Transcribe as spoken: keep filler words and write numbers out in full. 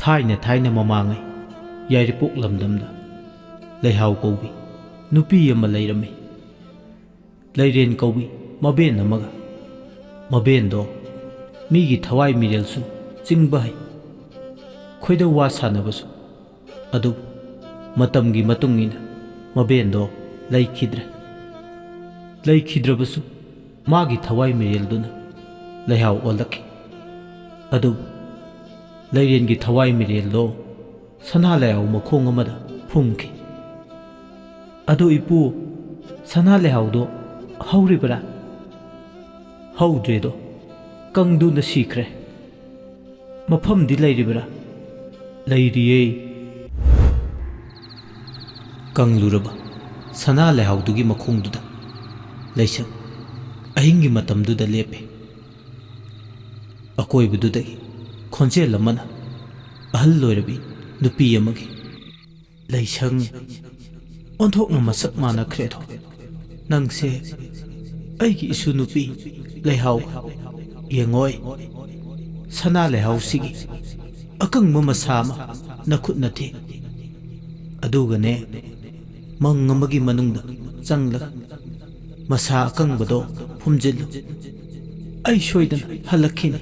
ꯊꯥꯏꯅ ꯊꯥꯏꯅ ꯃꯃꯥꯡꯉꯩ ꯌꯥꯏꯔꯤꯄꯣꯛ ꯂꯝꯗꯝꯗ ꯂꯩꯍꯥꯎ ꯀꯧꯕꯤ ꯅꯨꯄꯤ ꯑꯃ ꯂꯩꯔꯝꯃꯤ꯫ ꯂꯩꯔꯦꯟ ꯀꯧꯕꯤ ꯃꯕꯦꯟ ꯑꯃꯒ꯫ ꯃꯕꯦꯟꯗꯣ ꯃꯤꯒꯤ ꯊꯋꯥꯏ ꯃꯤꯔꯦꯜꯁꯨ ꯆꯤꯡꯕ ꯍꯩ, ꯈꯣꯏꯗꯧ ꯋꯥ ꯁꯥꯟꯅꯕꯁꯨ꯫ ꯑꯗꯨꯕꯨ ꯃꯇꯝꯒꯤ ꯃꯇꯨꯡ ꯏꯟꯅ ꯃꯕꯦꯟꯗꯣ ꯂꯩꯈꯤꯗ꯭ꯔꯦ꯫ ꯂꯩꯈꯤꯗ꯭ꯔꯕꯁꯨ ꯃꯥꯒꯤ ꯊꯋꯥꯏ ꯃꯤꯔꯦꯜꯗꯨꯅ ꯂꯩꯍꯥꯎ ꯑꯣꯜꯂꯛꯈꯤ꯫ ꯑꯗꯨꯕꯨ ꯂꯩꯔꯦꯟꯒꯤ ꯊꯋꯥꯏ ꯃꯤꯔꯦꯜꯗꯣ ꯁꯅꯥ ꯂꯩꯍꯥꯎ ꯃꯈꯣꯡ ꯑꯃꯗ ꯐꯨꯝꯈꯤ꯫ "ꯑꯗꯣ ꯏꯄꯨ, ꯁꯅꯥ ꯂꯩꯍꯥꯎꯗꯣ ꯍꯧꯔꯤꯕꯔꯥ?" "ꯍꯧꯗ꯭ꯔꯦꯗꯣ, ꯀꯪꯗꯨꯅ ꯁꯤꯈ꯭ꯔꯦ꯫ ꯃꯐꯝꯗꯤ ꯂꯩꯔꯤꯕꯔꯥ?" "ꯂꯩꯔꯤꯌꯦ꯫" ꯀꯪꯂꯨꯔꯕ ꯁꯅꯥ ꯂꯩꯍꯥꯎꯗꯨꯒꯤ ꯃꯈꯣꯡꯗꯨꯗ ꯂꯩꯁꯛ ꯑꯍꯤꯡꯒꯤ ꯃꯇꯝꯗꯨꯗ ꯂꯦꯞꯄꯦ꯫ ꯑꯀꯣꯏꯕꯗꯨꯗꯒꯤ ꯈꯣꯟꯖꯦꯜ ꯑꯃꯅ ꯑꯍꯜ ꯑꯣꯏꯔꯕꯤ ꯅꯨꯄꯤ ꯑꯃꯒꯤ, "ꯂꯩꯁꯪ, ꯑꯣꯟꯊꯣꯛꯅ ꯃꯁꯛ ꯃꯥꯟꯅꯈ꯭ꯔꯦꯗꯣ꯫ ꯅꯪꯁꯦ ꯑꯩꯒꯤ ꯏꯁꯨ ꯅꯨꯄꯤ ꯂꯩꯍꯥꯎ꯫ ꯌꯦꯡꯉꯣꯏ, ꯁꯅꯥ ꯂꯩꯍꯥꯎꯁꯤꯒꯤ ꯑꯀꯪꯕ ꯃꯁꯥ ꯑꯃ ꯅꯈꯨꯠꯅ ꯊꯦꯡ꯫ ꯑꯗꯨꯒꯅꯦ, ꯃꯪ ꯑꯃꯒꯤ ꯃꯅꯨꯡꯗ ꯆꯪꯂꯒ ꯃꯁꯥ ꯑꯀꯪꯕꯗꯣ ꯐꯨꯝꯖꯤꯜꯂꯨ꯫ ꯑꯩ ꯁꯣꯏꯗꯅ ꯍꯜꯂꯛꯈꯤꯅꯤ꯫